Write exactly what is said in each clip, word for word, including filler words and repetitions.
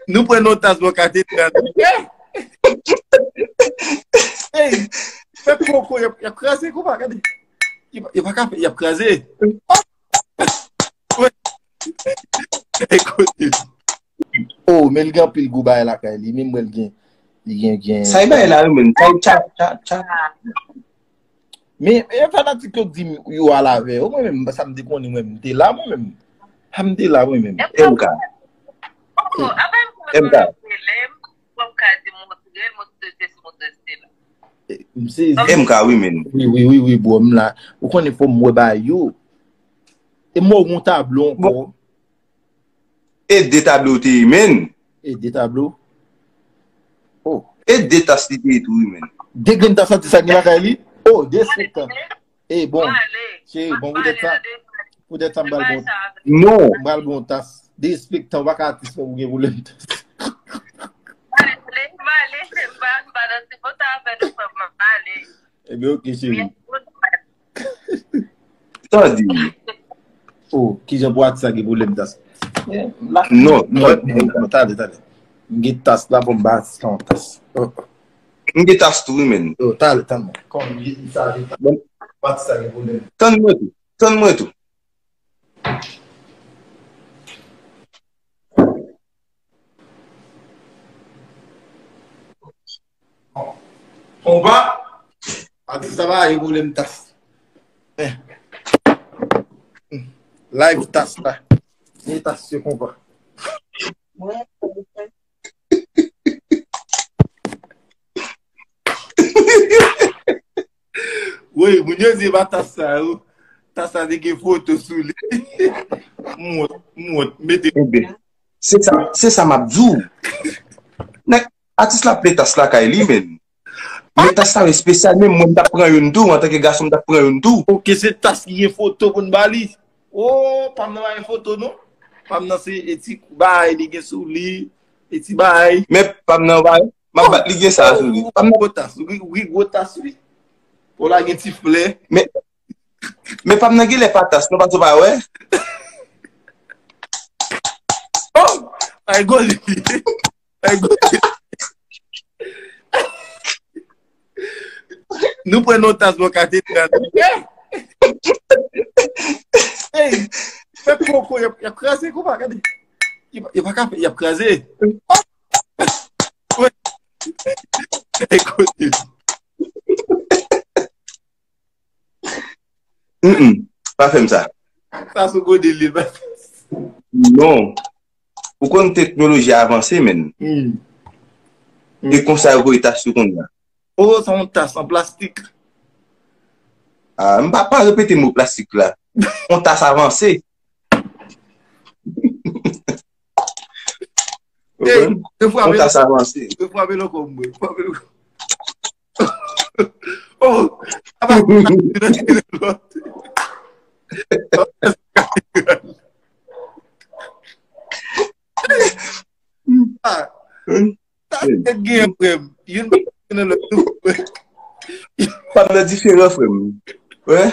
Nou pran yon tas bò katedral. Ey! Fè koko, y ap, y ap kraze konpa, gade. Yo pa, yo pa ka fè, y ap kraze. Ey, kote. Oh, men li gen anpil gwo bagay lakay li. Menm mwen li gen, li gen, gen. Sa e bay la, wi, menm. Sa e tcha, tcha, tcha. Men, e fanatik yo di m yo al avè yo. Mwen menm, sa m te konnen, mwen, m te la, mwen menm. Sa m te la, mwen menm. M K. Oh, apa m M K. Mwen ka di montre, montre se montre se la. M sezi. M K, wi, men. Wi, wi, wi, wi, bro, m la. Ou konnen fò m wè bagay yo. E m wè yon tablo ankò. E de tablo te ye, men. E de tablo? Oh. E de tas li te ye tou, wi, men. De grenn tas atis sa gen lakay li? Oh, derespektan. E bon, cheri, bon, poutèt sa, poutèt sa, m pral bon. Non. M pral bon tas. Derespektan, w pa ka atis fò ou gen pwoblèm tas. Male, male, m pa, m pa nan ti pota avè nou, frè m, male. Ebyen, oke, cheri. Tande. Oh, kijan pou atis la gen pwoblèm tas? Non, non, non, talè, talè. M gen tas la, bon, m ba atis la yon tas. Oh. M gen tas tou, wi, men. Oh, talè, tann mwen. Kòm m gen tas la, m ba atis la gen pwoblèm. Tann mwen tou. Tann mwen tou. Konpa, atis sa pa gen pwoblèm tas. Eh. Live tas la. Ni tas yo konpa. Wi, moun yo di e pa tas sa yo. Tas sa te gen foto sou li. M wont, m wont, mete. Ebyen, se sa, se sa m ap di w. Nèg, atis la ap plen tas lakay li, men. Men tas sa yo espesyal, menm mwen m t ap pran youn tou, antanke gason m t ap pran youn tou. Oke, se tas ki gen foto pou n ba li. Oh, pa m nan pa gen foto, non. Pa m nan se e ti bagay li gen sou li, e ti bagay. Men pa m nan pa M ap bat li gen sa sou li. Ou gwo tas, ou gwo, ou gwo tas, wi. Ou la gen ti flè. Men, men pa m nan genlè pa tas, non, paske w pa wè. Oh! Ay, gwo li. Ay, gwo li. Nou pran yon tas bò katedral. Ey, fè koko, y ap, y ap kraze konpa, gade. Yo pa, yo pa ka fè, y ap kraze. Oh! Ey, kote. Mm, mm. Pa fè m sa. Sa sou gode li, pa. Non. Ou konn teknoloji avanse, men. Hmm. E konsa yo voye tas yo konnya. Oh, se yon tas an plastik. Ah, m pa, pa repete mo plastik la. Yon tas avanse. Ey, ou konprann? Ou frape, yon tas avanse. Ou frape lòt kò mwen. Ou frape lòt kò. Oh, apa. Ah. Sa se gen frè m. Youn pa nan lòt tou. Pa nan diferan frè m. Wè.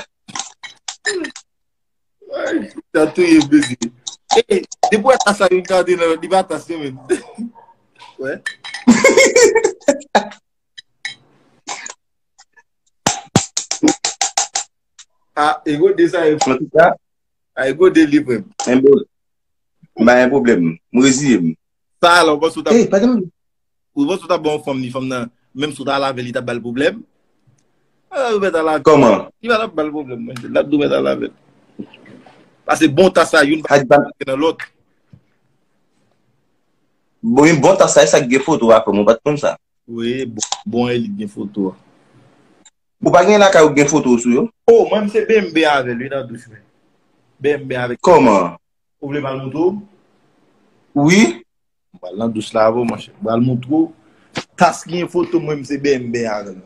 Ay, sa touye m, mesye. Ey, depi w wè tas sa youn gade nan lòt, li pa tas yo menm. Wè. Ah, e gode sa e. Antouka, a e gode li frè m. Enben, m pa gen pwoblèm. M reziye m. Sa alò, ou panse w t ap, ou panse w t ap ba yon fanm ni fanm nan, menm si w t al avè l, li t ap ba l pwoblèm? Ah, ou mèt al avè l. Kòman? Li pa t ap ba l pwoblèm, mwen. L ap di w mèt al avè l. Paske bon tas sa, youn pa nan lòt. Bon, bon tas sa, e sa k gen foto a, frè m, ou pa t konn sa? Wi, bon, bon, e li k gen foto a. Ou pa gen lakay ou gen foto sou yo? Oh, mwen, m se B M B avè l, wi, nan douch, wi. B M B avè l. Kòman? Ou vle m al montre w? Wi. M pral nan douch la avè w, monchè. M pral montre w. Tas gen foto mwen, m se B M B avè l.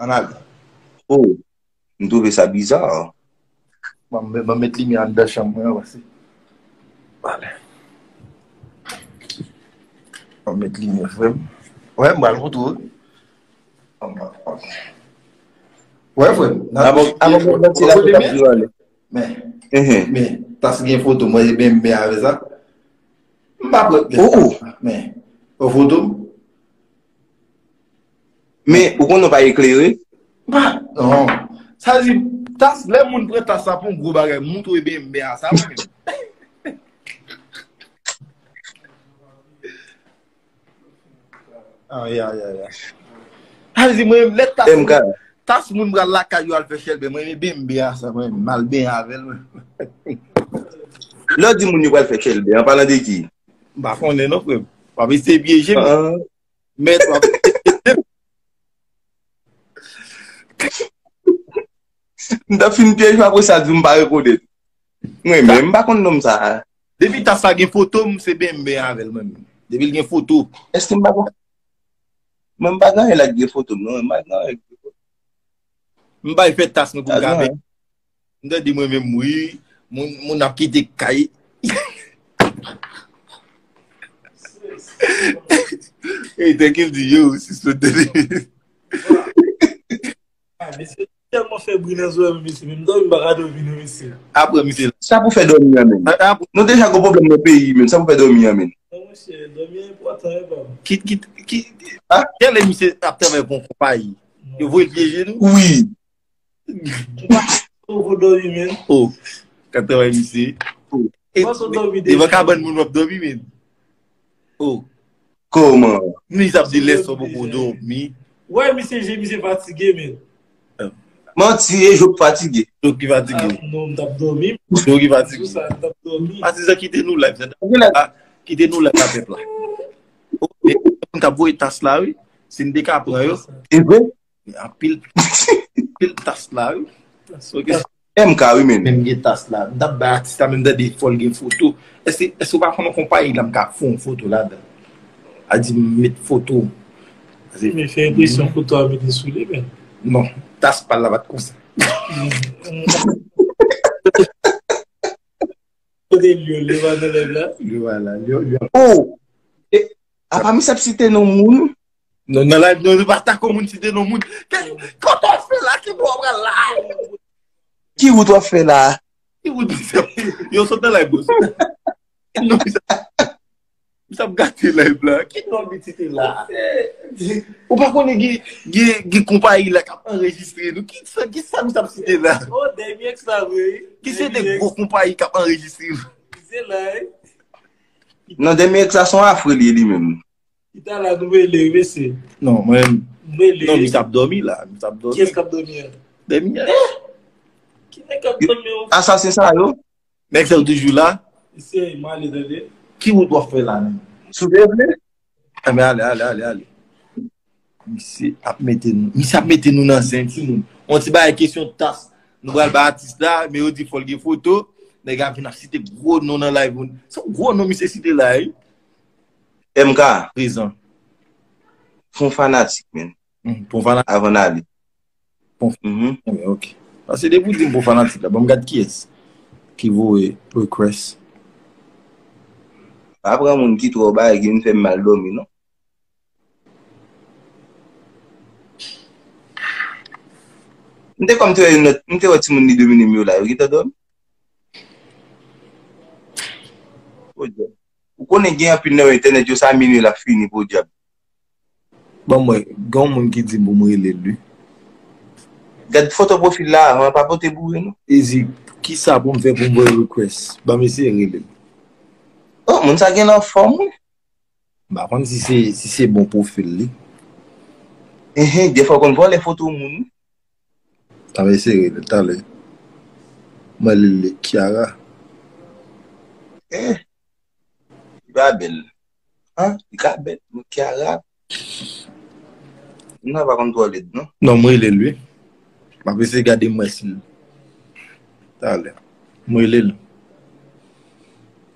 Ann ale. Oh, m twouve sa biza. Ban m, ban m met limyè anndan chanm mwen an, pase. Ale. Ban m met limyè, frè m. Wè, m pral montre w. Wè, frè m. Avan, avan mwen mèt se la pou t ap di ale. Men, men, tas gen foto mwen, e B M B avè sa. pa prèt. Oh, oh. Men, ou foto m? Men, ou konnen w pa eklere? Pa, non. Sa di, tas, lè moun pran tas la pou yon gwo bagay, moun tou e benben a sa, mwen menm. Ay, ay, ay, ay. Sa di, mwen menm, lè tas, tas moun pral lakay yo al fè chèlbè, mwen menm, benben a sa, mwen menm, m al benyen avè l, mwen. Lè w di moun yo pral fè chèlbè, an palan de ki? M pa konnen non, frè m. W ap eseye pyeje m. Ah. Mèt, w ap eseye pyeje m. M t ap fin pyèj ou, apre sa, di m pa rekonèt. Mwen menm, m pa konn nonm sa a. Depi tas la gen foto m, se benben avè l, mwen menm. Depi l gen foto. Èske m pa konn? Mwen, m pa gen anyen la k gen foto m, non. M pa gen anyen k gen foto m. M bay fè tas mwen pou m ka fè. M tande mwen menm, wi. Moun, moun ap kite kay. Ey, tèk il di, yo, sispann tande. Ah, mesye, tèlman fè bri nan zòrèy mwen, mesye, menm dòmi m pa ka dòmi non, mesye. Apre, misye. Sa pou fè dòmi an menm. A, a, nou deja gon pwoblèm nan peyi menm, sa pou fè dòmi an menm. Non, mesye, dòmi an enpòtan, wi, pa m. Ki, ki, ki, ki, ah, kèlè misye ap travay pou yon konpayi? Yo voye l pyeje nou? Wi. Ou pa sou pou dòmi, men. Oh, k ap travay misye. Oh. E, devan kabann moun w ap dòmi, men. Oh. Kòman? Misye ap di lèson poko dòmi. Wè, misye je, misye fatige, men. Manti, e Job fatige. Job ki fatige. Ah, non, m t ap dòmi. Job ki fatige. Jou sa, m t ap dòmi. Patizan, kite nou live, sa. Ah, kite nou live la, pèp la. Oh, e, moun k ap voye tas la, wi. Si n te ka pran yo. E vre? Anpil, anpil tas la, wi. Ok. M K, wi, men. Menm gen tas la. M t ap bay atis la, menm tande fò l gen foto. Èske, èske w pa konn yon konpayi la m ka fè yon foto ladan? A di m met foto. Men fè enpresyon foto a mete sou li, men. Non, tas pa l la pa t konsa. Kote l yo, li pa nan lèv la? Li pa la, li, li. Oh! E, apa misye ap site non moun? Non, nan live, non, nou pa tako moun site non moun. Kote w ap fè la? Ki bò w pral la? Ki wout w ap fè la? Ki wout misye ap fè? Yo sot nan live, bro. Non, misye ap, misye ap gate live la. Ki non misye site la? Ou pa konnen gen, gen, gen konpayi la k ap anrejistre nou. Ki sa, ki sa misye ap site la? Oh, dènye ex la, vre. Ki se de gwo konpayi k ap anrejistre nou? Se la, wi. Non, dènye ex la se yon afre li ye li menm. Ki ta la nou rele, wi, mesye. Non, mwen. M rele. Non, misye ap dòmi la. Misye ap dòmi. Kiyès k ap dòmi an? Dènye. Eh! Ki nèg k ap dòmi an? Asasen sa yo. Nèg sa yo toujou la. Mesye, m ale tande. Ki wout w ap fè la menm? Si w te vle. Enben, ale, ale, ale, ale. Misye ap mete nou, misye ap mete nou nan zen, timoun. On ti bagay kesyon tas. Nou pral bay atis la, men yo di fò l gen foto. Nèg ap vin ap site gwo non nan live moun. Se yon gwo non misye site la, wi. M K. Prezan. Fon fanatik, men. Hmm, fon fanatik. Avan n ale. Bon. Mhm. Enben, ok. Paske depi w di m pou fanatik la, ban m gad kiyès ki voye request. Pa pran moun ki twò bagay ki vin fè m mal dòmi, non. M te kòm te wè yon lòt, m te wè timoun li domine m yo la, yo gentan dòmi. Podyab. Ou konnen gen anpil nan yo entènèt yo sa minui l ap fini, podyab. Ban m wè, gen yon moun ki di m pou m rele l, wi. Gad foto pwofil la avan, pa pote boure, non. Ezi, kisa pou m fè pou m voye request? Ban m eseye rele l. Oh, moun sa gen anfòm, wi. M pa konn si se, si se bon pwofil li. Enhen, defwa w konn vòlè foto moun, wi. Sa m eseye rele l talè. Mwen rele l Kiara. Eh, li pa bèl. An, li ka bèl, men Kiara. Moun nan pa konn twò lèd, non. Non, mwen rele l, wi. M ap eseye gade m wè si l. Talè. Mwen rele l.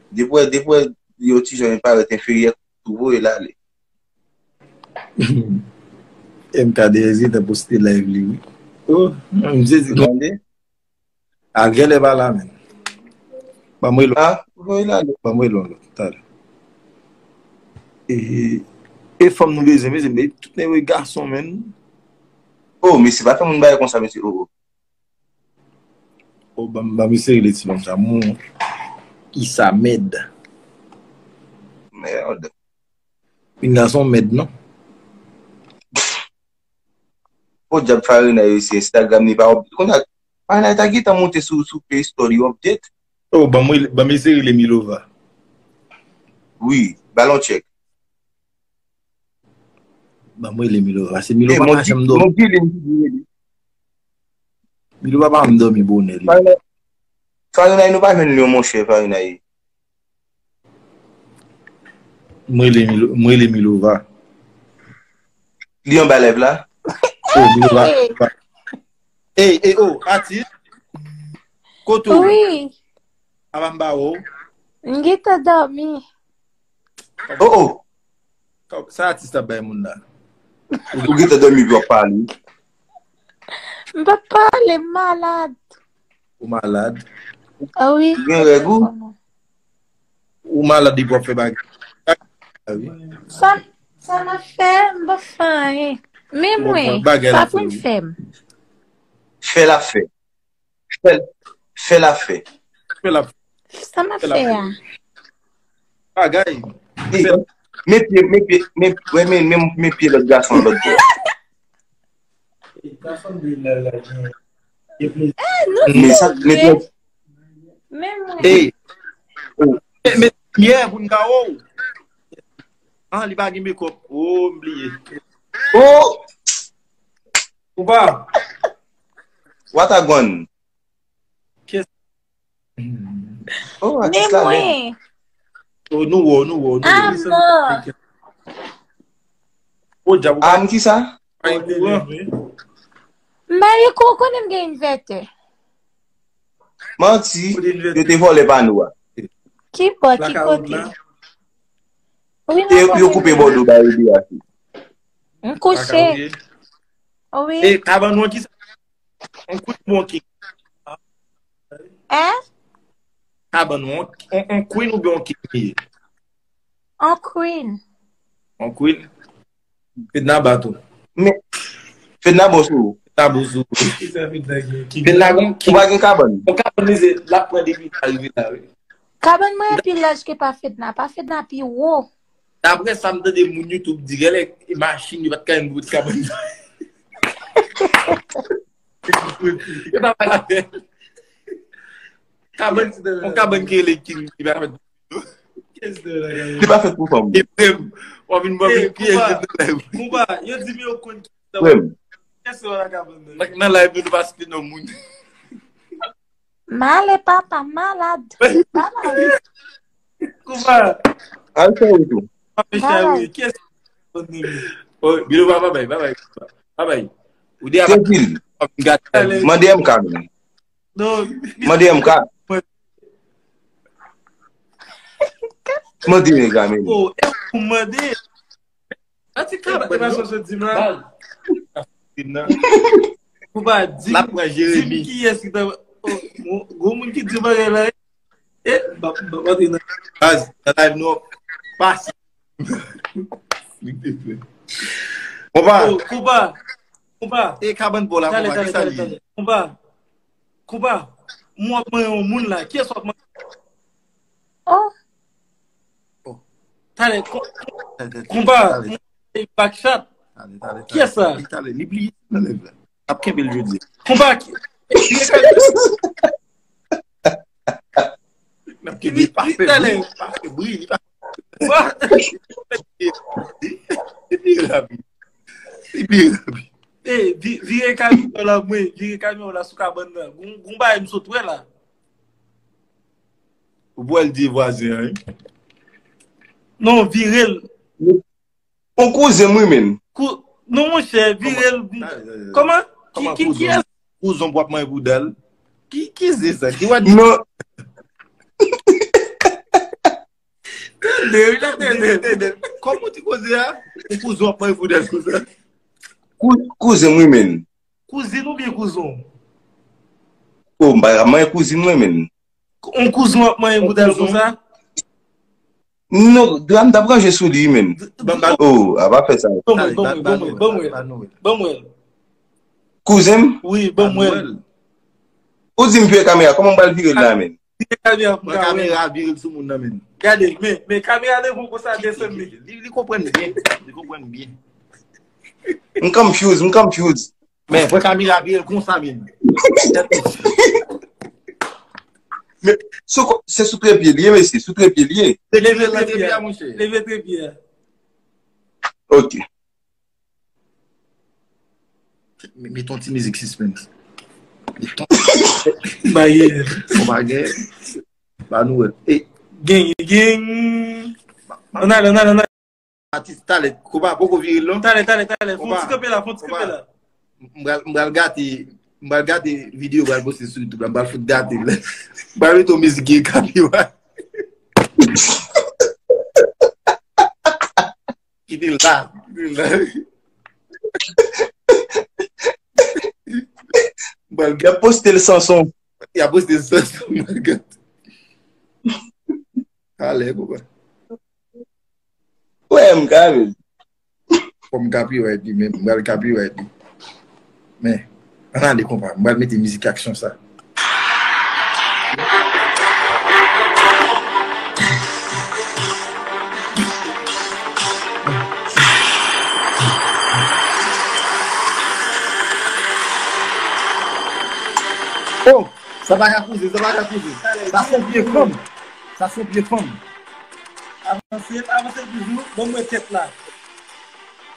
Depi w wè, depi w wè yon ti jan parèt enferyè, tou voye l ale. M K D S gentan poste live li, wi. Oh, m sezi. Tande? A, genlè pa la, menm. Ban m rele. Ah, voye l ale. Ban m rele yon lòt, talè. E, e fanm nou bezwen, mesye, men tout nèg yo gason, menm. Oh, mesye, pa fè moun bagay konsa, mesye. Oh, oh. Oh, ban m, ban m eseye rele ti nonm sa. Mon Isamed. Moun nan se yon mèd, non? Podyab Farina yo se Instagram li pa update. Kounye a, Farina ta gentan monte sou, sou Play Store li update. Oh, ban mwen, ban mwen eseye rele Milova. Wi, balon tchèk. Ban mwen rele Milova. Se Milova pa janm dòmi. Milova pa janm dòmi bonè li. Farina, Farina, nou pa jwenn li, monchè, Farina. Mwen rele Milo-, mwen rele Milova. Li anba live la? Oh, Milova. Ey, ey, oh, atis. Kote w? Wi. Apa m pa wè w? M gentan dòmi. Oh, oh. Sa atis la bay moun la? Ou gentan dòmi epi w ap pale. M pa pale, m malad. Ou malad? Ah wi. Ou gen règ ou? Ou malad epi w ap fè bagay. Ah wi. Sa, sa m ap fè, m pa fè anyen. Men mwen, sa pou m fè m. Fè l ap fè. Fè l, fè l ap fè. Fè l ap fè. Sa m ap fè a? Bagay. Men pye, men pye, men, men, men, men pye lòt gason lòt bò. Eh, nou se vre. Men mwen. Ey. Men, men, limyè pou n ka wè w. Ah, li pa gen makeup. Oh, m bliye. Oh! Ou pa? Watagwan. Oh, atis la lèd. Oh, nou wè, nou wè, nou wè. Ah, non. Oh, djab, ou pa. Ah, m ki sa? M pa gen kou, konnen m gen invètè. Manti, yo te vòlè pa nou a. Ki bò, ki kote? Wi, yo koupe bò do ba yo de a. M kouche. Wi. E, kabann ou an ki sa? On queen ou on king? Hein? Kabann ou, on, on, on queen oubyen on king li ye? On queen. On queen? Fedna bat ou. Men, Fedna bon sou ou. Fedna bon sou ou. Fedna gon king. Ou pa gen kabann? On kabann li se, l ap pran depi l rive la, wi. Kabann mwen pi laj ke pa Fedna. Pa Fedna pi wo. Daprè sa m tande moun YouTube di, genlè e machin yo pa t ka jwenn pou met kabann. Yo pa pale avè l. Kabann, yon kabann ki rele king, li pa fèt. Li pa fèt pou fanm. E frè m, w ap vin ban m pyèj nan live. Konpa, yo di m yo konn ki sa. Frè m. Kèso la kabann nan? Nan live nou pa site non moun. M ale papa, m malad. Papa. Koupa. Al fè wout ou. Papa Chari, kiyès ki konn nèg yo? Oh, Bilo, bye bye, bye bye. Bye bye. Ou de a. Tranquille. Gade. Mande M K, men. Non. Mande M K. Mande M K, men. Oh, e ou mande. Sa ti kabann. E pa sa w sot di m la. Ou pa di m, di m kiyès ki ta, oh, gwo moun ki di bagay la. E, ba, ba, ba, nan. Baz, nan live nou, pase. Konpa. Oh, konpa. Konpa. E kabann bò la, konpa, kisa li ye? Konpa. Konpa. M w ap manyen yon moun la. Kiyès w ap manyen? Oh. Oh. Talè, ko-, talè, talè, konpa, talè. Backshot. Talè, talè, talè. Kiyès sa? Talè, talè, li bliye nan live la. Ap kenbe l jodi. Konpa ki. N ap kenbe li pa fè bri, li pa fè bri, li pa. Li pi rapid. Li pi rapid. Ey, vi-, vire kamyon la, mwen, vire kamyon la sou kabann nan. Gon, gon bagay m sot wè la. Ou pral di vwazen an, wi. Non, vire l. On kouzen m wi, men. Kou-, non, monchè, vire l. Kòman? Ki, ki, kiyès? Kouzen w ap manyen bouda l. Ki, ki se sa? Ki w a di? Non. Tande, wi, tande. Kòman w di koze a? On kouzen w ap manyen bouda l konsa. Kou-, kouzen m wi, men. Kouzin oubyen kouzon? Oh, m pa ka manyen kouzin mwen, men. On kouzon ap manyen bouda l konsa? Non, dra m t ap ranje sou li, men. Oh, a pa fè sa. Ban mwen, ban mwen, ban mwen, ban mwen. Ban mwen. Kouzen m? Wi, ban mwen. Ou di m vire kamera, kòman m pral vire l la, men? Vire kamera pou Pran kamera vire l sou moun nan menm. Gade, men, men kamera devan konsa desann li. Li, li konprann byen. Li konprann byen. M confuse, m confuse. Men, pran kamera vire l konsa menm. Se sou trepye li ye, mesye, sou trepye li ye. Leve trepye a, monchè. Leve trepye a. Ok. Met yon ti mizik suspense. Bagay. Yon bagay. Ba nou wè. E. Gen, gen. Ann ale, ann ale, ann ale. Atis talè. Koba, poko vire l non. Talè, talè, talè. Fon ti kanpe la, fon ti kanpe la. M pral gate, m pral gate videyo, m pral poste sou YouTube la, m pral fout gate l. M pral mete yon mizik gen kapiwa. Kite l la. Kite l la. M pral gate. Y ap poste l san son. Y ap poste l san son, m pral gate. Alè, koba. Wè, m ka vin. Fò m copyright li, men m pral copyright li. Men, ann ale konpa, m pral mete mizik aksyon sa. Oh! Sa pa ka koze, sa pa ka koze. Sa se yon pye fanm. Sa se yon pye fanm. Avanse, avanse toujou. Ban mwen tèt la.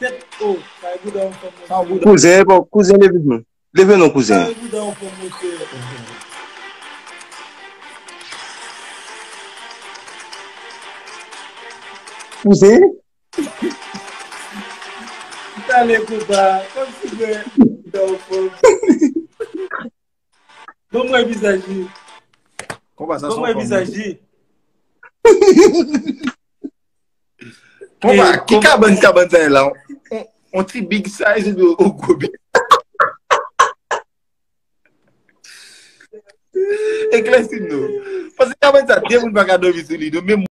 Tèt, oh, sa e bouda yon fanm. Kouzen, bon, kouzen, leve non. Leve non, kouzen. Sa e bouda yon fanm, mesye. Kouzen? Talè konpa, kòmsi vre, bouda yon fanm. Ban mwen vizaj li. Konpa sa se yon fanm. Ban mwen vizaj li. Konpa, ki kabann kabann sa ye la? On ti big size ou on gwo big? Eklèsi nou. Paske kabann sa, de moun pa ka dòmi sou li. Nou menm